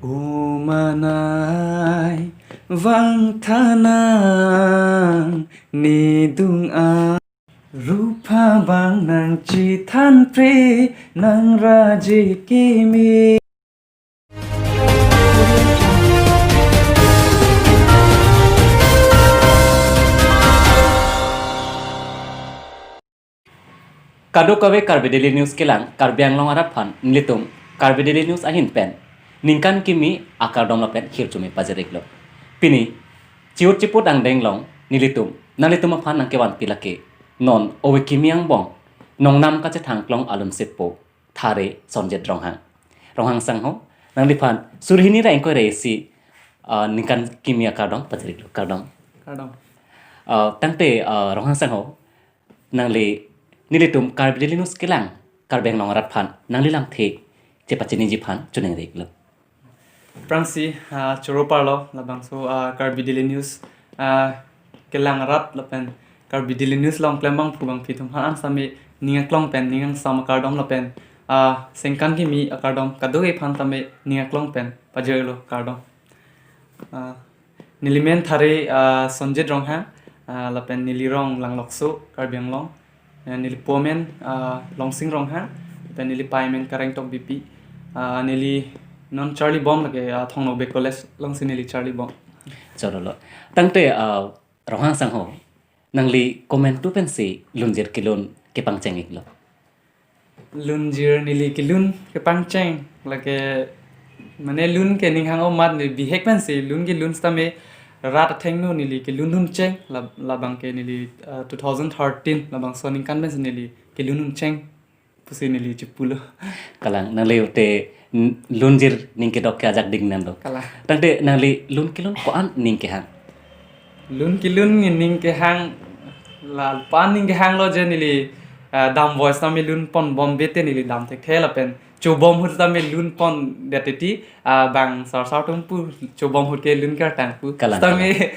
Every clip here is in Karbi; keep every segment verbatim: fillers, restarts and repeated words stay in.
O manai vangtha nang nedung a, rupha bang nang chethan pre nang raje keme. Kadokave Karbi Daily News kelang Karbi Anglong arat aphan nelitum Karbi Daily News ahin pen ningkan kimi akardom lapen hirjume pajir-iklo. Pini chiut chiput angdeng along nelitum nanglitum aphan nangkevanpi lake non ove kimi angbong nongnam kachethangklong alunsepo Thare Sonjit Ronghang. Ronghang sangho, nangliphan suri hini ra ingkoi ra isi, ah, ningkan kimi akardom pajir-iklo, kardom. Kardom. Ah, tangte, ah, Ronghang sangho, nangli nelitum Karbi Daily News kelang Karbi Anglong arat aphan nangli lamthe chepachiniji aphan choningri-iklo. Aphrangsi, ah, choro parlo labangso, ah, Karbi Daily News, ah, kelang arat lapen Karbi Daily News along klembang phu bangphi atum aphan an sami ning aklong pen ning angsam akardom lapen, ah, sengkan kimi akardom kadokave aphan sami ning aklong pen pajir-iklo, kardom. Ah, neli men Thare, ah, Sonjit Ronghang, ah, lapen neli rong Langlokso, Karbi Anglong. Eh, neli po men, ah, Longsing Ronghang, lapen neli pei men Kareng Tokbipi. Ah, neli non charlibom lake, ah, Thong Nokbe College alongsi neli charlibom. Chorolo. Tangte, ah, Ronghang sangho, nangli komantu pensi lunjir kelun kepangcheng-iklo? Lunjir neli kelun kepangcheng lake, mane lun ke ning hang-o amat, neli bihek pensi lun kelun sitame rat athengno neli kelun duncheng, la, labang ke neli, ah, two thousand thirteen labangso aningkan pensi neli kelun duncheng pusi neli chipulo. Kalang, nangli te n-, lunjir ning kedok ke ajak ding nanglo. Kalang. Tangte nangli lun kelun ko-an ning kehang? Lun kelun ning kehang, la pan ning kehanglo je neli, ah, damvoi sitame lun ponbom bete neli dam thekthe lapen chobom ahut sitame lun pondet titi, ah, bang sar sar atum pu chobom ahut ke lun kartang pu. Kalang, sitame kalang.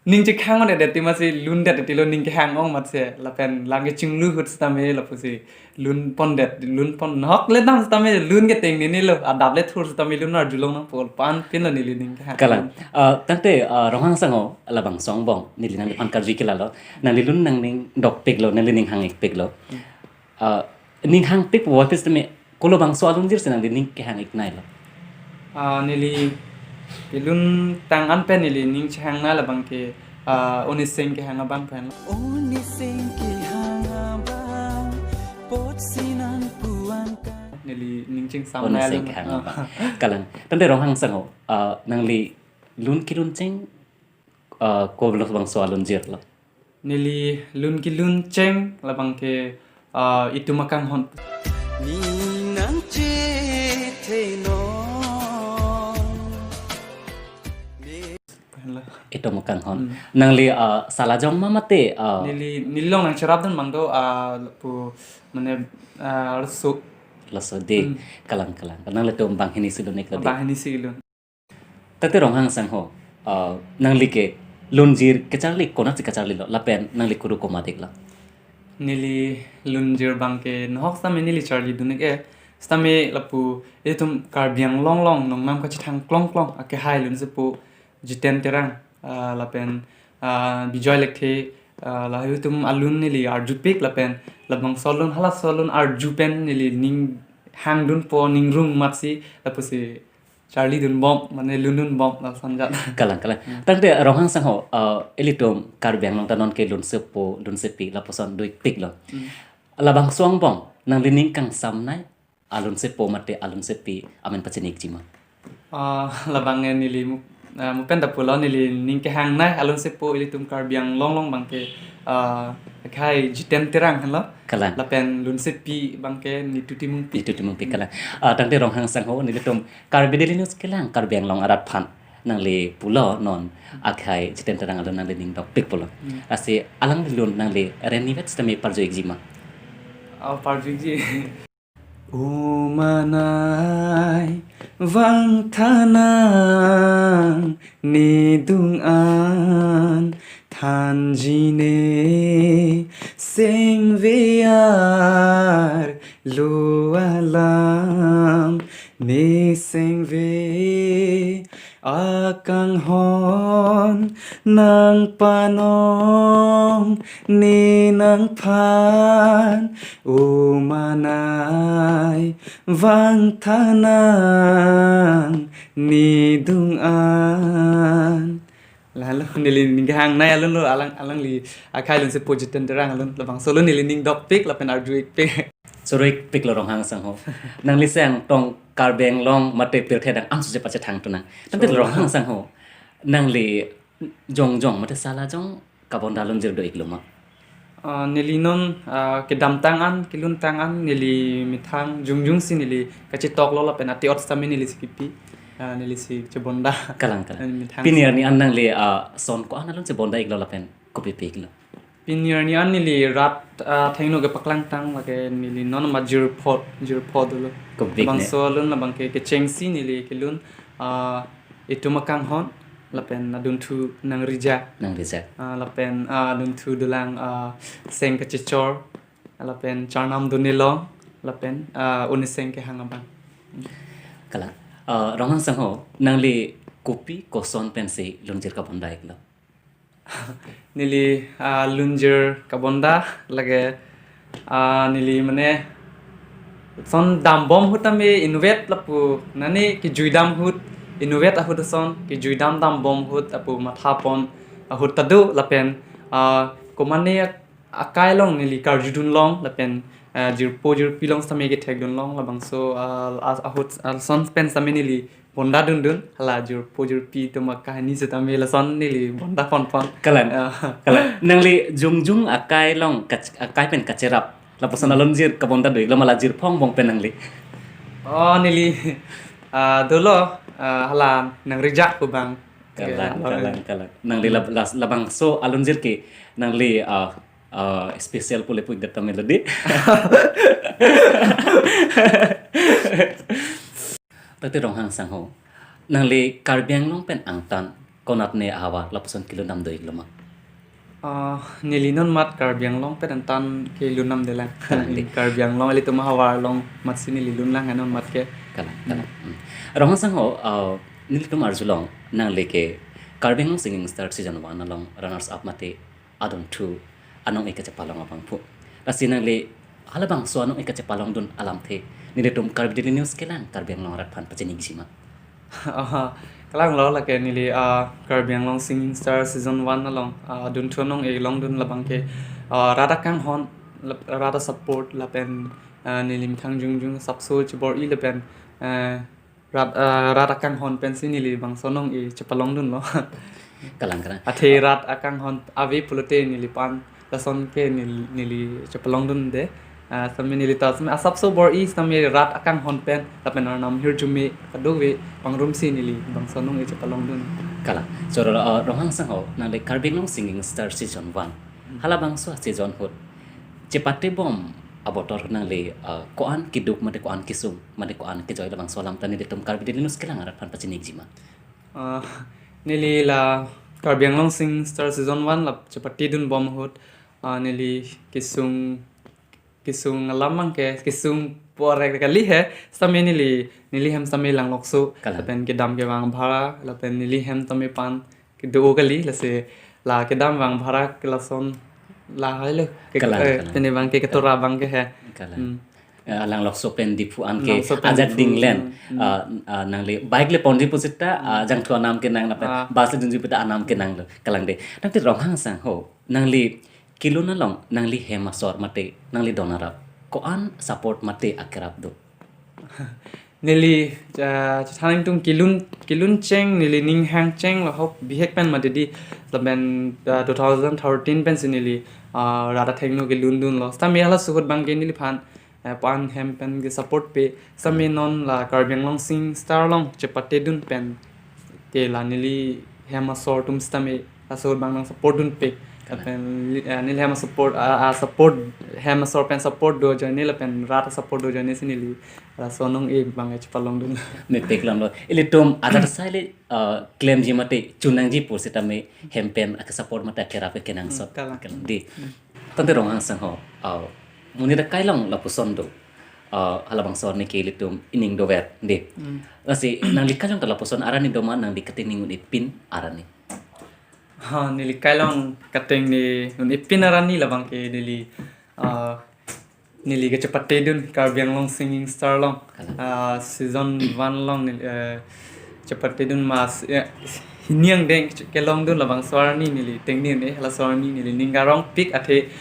Ning chekhang-ondet titi amatsi lundet titilo, ning kehang-ong amatsi lapen lang kechinglu ahut sitame lapusi lun pondet, lun pon nahok le dam sitame lun keteng nini lo, adap le thur sitame lun arjulong nangpo, pan pinlo neli ning kehang. Kalang. Ah, tangte, ah, Ronghang sangho, labangso angbong neli nangliphan karju ke lalo, nangli lun nangning dokpiklo, nangli ning hang-ikpiklo. Hmm. Ah, ning hangpik pu office tame kolo bangso alunjir si nangli ning kehang-iknei lo? Ah, neli kelun tang an pen neli ning chehangnei labang ke, ah, Oni Sing kehang abang pen. Oni Sing kehang abang, apotsi nangpu-an ka. Neli ning chingsamnei. Oni Sing lo. Kehang abang. Kalang. Tangte Ronghang sangho, ah, nangli lun kelun cheng, ah, kolo bangso alunjir lo? Neli lun kelun cheng labang ke, ah, Itum Akanghon. Ning nangchethe non. Itum Akanghon. Hmm. Nangli, ah, salajong ma mate, ah, neli, neli along nangcherapdun abang do, ah, pu, mane, ah, laso. Laso de. Hmm. Kalang, kalang. Nanglitum banghini si lun-iklo de. Banghini si lun. Tangte Ronghang sangho, ah, nangli ke lunjir kacharli konatsi kacharlilo lapen nangli kuru komat-iklo? Neli lunjir abang ke nahok sitame neli charlidun-ik-e, sitame lapu itum Karbi Anglong along nongnam kachethangklong klong akehai lunsepo Jiten Terang, ah, lapen, ah, Bijoy Lekthe, ah, lahai atum alun neli arjupik lapen labangso alun halaso alun arju pen neli ning hangdunpo, ning rung amatsi lapusi charlidunbom, mane lundunbom, lason ajat. Kalang, kalang. Hmm. Tangte Ronghang sangho, ah, ilitum Karbi Anglong ta non ke lunsepo, lunsepi lapuson do-ikpiklo. Hmm. Labangso angbong nangli ning kangsamnei alunsepo mate alunsepi amen pachini-ikji ma? Ah, labang neli mu-, ah, mupen ta pulo, neli ning kehangnei alunsepo ilitum Karbi Anglong along abang ke, ah, akhai Jiten Terang henlo. Kalang. Lapen lunsepi abang ke Nitu Timungpi. Nitu Timungpi, kalang. Ah, tangte Ronghang sangho, nelitum Karbi Daily News kelang Karbi Anglong arat aphan nangli pulo non akhai Jiten Terang alun nangli ning dokpik pulo. Hmm. Lasi alangli lun nangli reni vet sitame parju-ikji ma? Oh, parju-ikji. O manai vangtha nang nedung an, thanji ne sengve arlo alam, ne sengve Akanghon nangpanong ne nangphan umanai vangthanang ne dung-an. Lalo neli ning kehangnei alun lo, alang, alangli akhei alun si Pujiten Terang alun, labangso alun neli ning dokpik lapen arju-ikpik. Choro-ikpiklo Ronghang sangho. Nangli sang tong Karbi Anglong mate pirthe adang angsuche pachethang tunang. Tangte Choro. Ronghang sangho, nangli jongjong mate sala jong kabonda lunjir do-iklo ma? Ah, neli non, ah, kedamtang an, keluntang an, neli methang jongjong si neli kachetoklo lapen ati-ot sitame neli si kipi, ah, neli si chebonda. Kalang, kalang. Neli methang Pini si. Arni an nangli, ah, son ko-an alun chebonda-iklo lapen kopi pi-iklo? Pini arni an neli rat, ah, athengno kepaklangtang, lake neli non ma jirpo, jirpo dolo. Kopik ne? Bangso alun labang ke kechengsi neli kelun, ah, Itum Akanghon, lapen adunthu Nangrijak. Nangrijak. Ah, lapen, ah, adunthu dolang, ah, Seng Kachechor, lapen Charnam Dunelong, lapen, ah, Uniseng Kehang abang. Kalang. Ah, Ronghang sangho, nangli kopi koson pensi lunjir kabonda-iklo? Neli, ah, lunjir kabonda lake, ah, neli mane son dambom ahut tame inutvet lapu nani kejuidam ahut, inutvet ahut ason kejuidam dambom ahut apu mathapon ahut ta do lapen, ah, komane akai along neli karjudun long lapen, ah, jirpo jirpi along sitame kethekdun long labangso, ah, ah, ahut, ah, ason pen sitame neli bonda dundun, hala jirpo jirpi atum akahini sitame lason neli bonda ponpon. Kalang. Ah. Kalang. Nangli jongjong akai along kach-, akai pen kacherap. Lapuson alun jir kabonda do-iklo ma la jirpo angbong pen nangli? Oh, neli, ah, dolo, ah, hala Nangrijak pu abang. Kalang, kalang, kalang. Nangli lab-, las-, labangso alun jir ke nangli, ah, ah, special pule pu-ik det ta melody. Tangte Ronghang sangho, nangli Karbi Anglong pen angtan konatne ahavar lapuson kelun dam do-iklo ma? Ah, neli non mat Karbi Anglong pen angtan kelun damdelang. Kalang di. Karbi Anglong ilitum ahavar along matsi neli lunlang non mat ke. Kalang, kalang. Hmm. Ronghang sangho, ah, nelitum arjulong nangli ke Karbi Anglong Singing Star Season one along runners up mate adunthu anong-e kachepalong abang pu. Lasi nangli halabangso anong-e kachepalongdun alamthe nelitum Karbi Daily News kelang Karbi Anglong arat aphan pachini-ikji ma? Aha, kalanglo lake neli, ah, Karbi Anglong Singing Star Season one along, ah, adunthu anong-e longdun labang ke, ah, rat akanghon, lap-, rat asupport lapen, ah, neli methang jongjong asapso chebor-i lapen, ah, rat, ah, rat akanghon pensi neli bangso anong-e chepalongdunlo. Kalang, kalang. Athe rat akanghon ave pulote neliphan lason ke nel-, neli chepalongdunde. Ah, sitame neli ta sitame asapso bor-i sitame rat akanghon pen lapen arnam hirjume kadokave pangrumsi neli bangso anong-e chepalongdun. Kalang. Choro, ah, Ronghang sangho, nangli Karbi Anglong Singing Star Season one. Hmm. Halabangso season ahut chepatebom abotor nangli, ah, ko-an keduk mate ko-an kesung mate ko-an kejoi labangso alam ta nelitum Karbi Daily News kelang arat aphan pachini-ikji ma? Ah, neli la Karbi Anglong Singing Star Season one la chepatedunbom ahut, ah, neli kesung, kesung alam abang ke, kesung porek kali he, sitame neli, neli hem sitame Langlokso, Kalang. Lapen kedam kevang abhara, lapen neli hem sitame pan kedo kali, lasi la kedam vang abhara ke lason lahai lo. Ke, Kalang, eh, kalang. Pini abang ke ketora abang ke he. Kalang. Hmm. Eh, Langlokso pen Diphu an ke Langlokso pen ajat Diphu, dinglen. Hmm, hmm. Ah, ah, nangli bike le ponji pusita, ah, Hmm. jangthu anam kenang lapen Ah. bus le dunji pusita anam kenanglo. Kalang de. Tangte Ronghang sangho, nangli kelun along, nangli hem asor mate, nangli don arap ko-an support mate akerap do? Neli, ah, chethan nangtum kelun, kelun cheng, neli ning hang cheng lahok bihek pen mate di, lapen, ah, two thousand thirteen pensi neli, ah, rat athengno kelundunlo. Sitame halaso ahut abang ke neliphan, eh, pan hem pen kesupport pe. Sitame non la Karbi Anglong Singing Star along chepatedun pen ke la neli hem asor atum sitame laso ahut abang nangsupport dunpe. Kalang. Lapen li-, ah, neli hem asupport, ah, ah, support, hem asor pen support do ajoine lapen rat asupport do ajoine si neli laso anong-e abang chepalongdun. Mepik longlo. Ilitum ajat asai le, ah, klemji mate chunangji pusitame hem pen akesupport mate akerap ke kenangsot. Hmm, kalang. Kalang di. Hmm. Tangte Ronghang sangho, ah, monit akai along lapuson do. uh, halabangso arni ke ilitum ining dover, de. Hmm. Lasi nangli kajong ta lapuson arni doma, nangli kateng ning un-e pin arni? Ha, neli kailong kateng ning un-e pin arni labang ke neli, ah, neli kachepatedun Karbi Anglong Singing Star along. Kalang. Ah, season one along neli, eh, chepatedun mas, eh, hini angdeng kelongdun labangso arni neli tengni un-e, halaso arni neli ning karongpik athe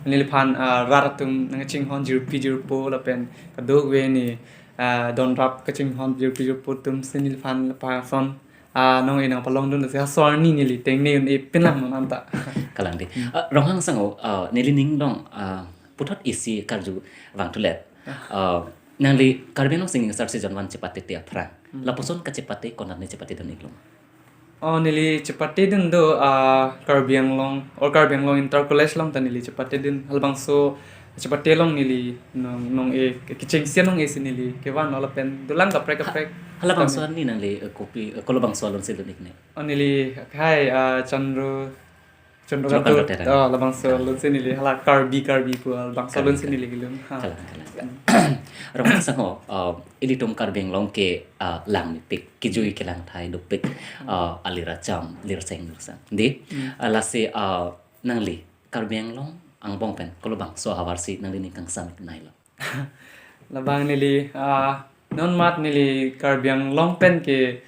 neliphan, ah, rat atum nangchinghon jirpi jirpo lapen kadokave ne, ah, donrap kachinghon jirpi jirpo atum si neliphan lapuson, ah, nong-e nangpalongdun, lasi halaso arni neli tengni un-e pinlang non anta. Kalang de. Hmm. Ah, Ronghang Sangho, ah, neli ning along, ah, puthot isi karju vangthulet. Ah. Ah, nangli Karbi Anglong Singing Star season one chepatete aphrang. Hmm. Lapuson kachepate konat ne chepatedun-iklo? Oh, neli chepatedun do, ah, Karbi Anglong, All Karbi Anglong Inter College along ta neli chepatedun. Halabangso chepate along neli nong, nong-e, kechengsi nong-e si neli kevan lapen dolang kaprek kaprek. Ha, halabangso arni nangli, eh, kopi, eh, kolobangso alun si dun-ik ne? Oh, neli akhai, ah, Chandro, Chandro Chandro Kandro Kandro Terang. Oh, labangso alun si neli hala Karbi, Karbi pu labangso alun si neli kelun. Ha. Kalang, kalang. Hmm. Ronghang Sangho, uh, ilitum Karbi Anglong ke, uh, langmepik, kejui kelangthai dopik, uh, alir acham, lir seng, lir sang. De, hmm, uh, lasi, uh, nangli Karbi Anglong angbong pen kolobangso ahavar si nangli ning kangsam-ik nailo? Labang neli, ah, non mat neli Karbi Anglong pen ke,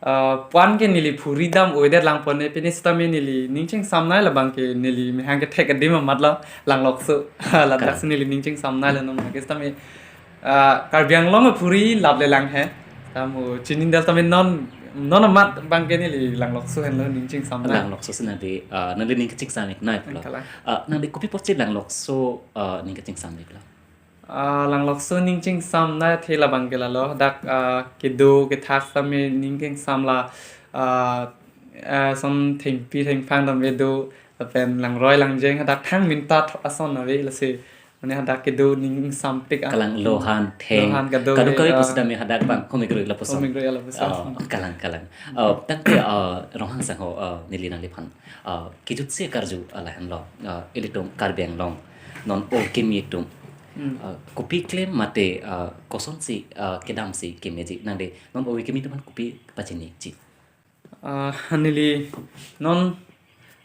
ah, puan ke neli phuri dam-oi det lang pon ne, pini sitame neli ning chingsamnei labang ke neli mehang kethek adim amat lo, Langlokso. Ladak si neli ning chingsamnei lo non ke sitame, ah, Karbi Anglong phuri laple lang he. Tamo chini del tame non, non amat abang ke neli Langlokso henlo ning chingsamnei. Langlokso si nangli, ah, nangli ning kachingsam-ik nai pulo. Kalang. Ah, nangli kopi apotsi Langlokso, ah, ning kachingsam-iklo? Ah, Langlokso ning chingsamnei athe labang ke lalo, dak, ah, kedo kethak tame ning kangsam la, ah, ah, son thengpi thengphang tame do, lapen langroi langjeng hadak thang minta tho-, ason ave lasi, mane hadak kedo ning ingsampik, ah. Kalang, lohan, theng, lohan kadokave, kadokave, ah, pusitame hadak abang, homik roi lapuson. Homik roi lapuson. Oh, kalang, kalang. Oh, tangte, ah, Ronghang Sangho, ah, neli nangliphan, ah, kejutsi karju, ah, lahenlo, ah, ilitum Karbi Anglong non ove kimi atum, hmm, ah, kopi klem mate, ah, kosonsi, ah, kedamsi kemeji, nangli non ove kimi atum aphan kopi pachini-ikji? Ah, neli non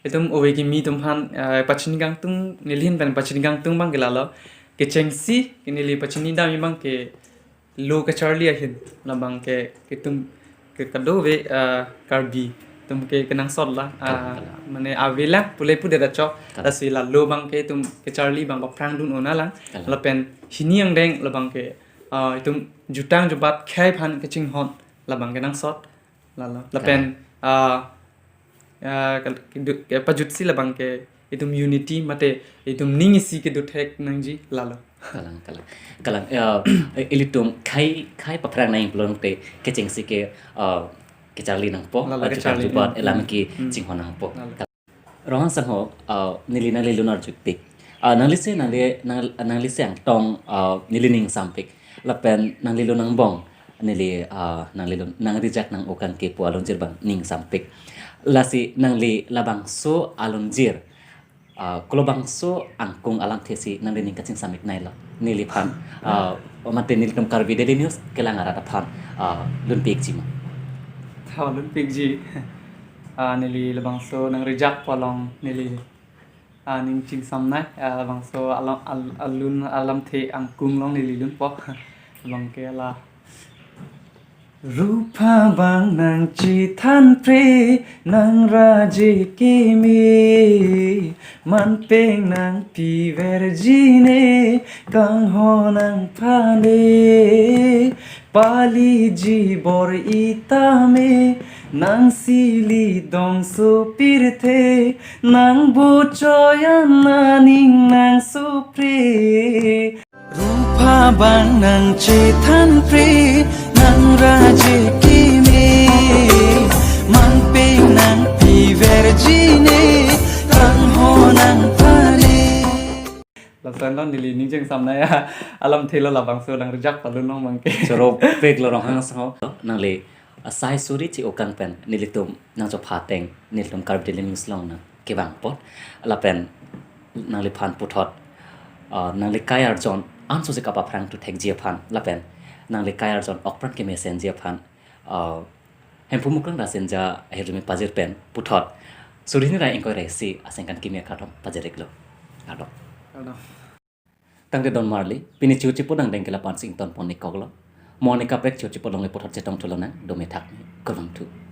itum ove kimi atum aphan, ah, pachini kangtung, neli ahin pen pachini kangtung abang ke lalo, kechengsi neli pachini dam abang ke lo kacharli ahin, labang ke itum ke kadokave, ah, Karbi atum ke kenangsot la, ah, kalang, kalang, mane ave lang pule pudet achok. Kalang. Lasi la lo abang ke itum kacharli abang paphrang dun-o nanglang. Kalang. Lapen hini angdeng labang ke, ah, itum jutang jubat khei aphan kachinghon labang kenangsot. Lalo. Lapen, kalang, ah, ah, kal-, kedu-, kepajutsi labang ke itum unity mate itum ning isi kedo thek nangji lalo. Kalang, kalang. Kalang, eh, ilitum khei, khei paphrang nangji pulote kechengsi ke, eh, kacharli nangpo, lalo, eh, kacharli, jutang jubat, hmm, elam, hmm, ke, hmm, chinghon nangpo. Lalo. Ronghang Sangho, eh, neli nangli lun arjupik. Eh, nangli si, nangli, nang, nangli si angtong, eh, neli ning ingsampik. Lapen nangli lun angbong neli, ah, nangli lun, nang rijak nang-o kangke pu alunjir abang ning ingsampik. Lasi nangli labangso alunjir, ah, kolobangso angkung alamthe si nangli ning kachingsam-ik nailo neliphan, ah, mate nelitum Karbi Daily News kelang arat aphan, ah, lunpi-ikji ma? Tha, lunpi-ikji. Ah, neli labangso nang rijak pu along neli, ah, ning chingsamnei, ah, labangso along, al-, alun alamthe angkung along neli lunpo. Labang ke la. Rupha abang nang chethan pre, nang raje keme, manpeng nang piverji ne, kanghon nang phane. Paliji bor-i tame, nang sili dongso pirthe, nang bochoi an aning nang sopre. Rupha abang nang chethan pre, nang raje keme, manpeng nang piverji ne, kanghon nang phane. Lason lo neli ning chingsamnei alamthe lo, labangso nang rijak palun long abang ke. Choro pek lo Ronghang Sangho. Nangli, ah, sai suri chi-o kang pen nelitum nangchopha ateng nelitum Karbi Daily News along nang kevang apot. Lapen nangliphan puthot, ah, nangli kai arjon Anso si kapaphrang thu thekji aphan lapen nangli kai arjon okpran kemesenji aphan, uh, Hemphu Mukrang Rasinja ahirjume pajir pen puthot suri hini ra ingkoi ra isi aningkan kimi akardom pajir-iklo. Kardom. Kardom. Tangte don marli, pini churchipo dangdeng ke lapu-an si ingtonpon-ik koklo. Mo ani kaprek churchipo longle puthot chetong thulonang, dome thakme, kurvangthu.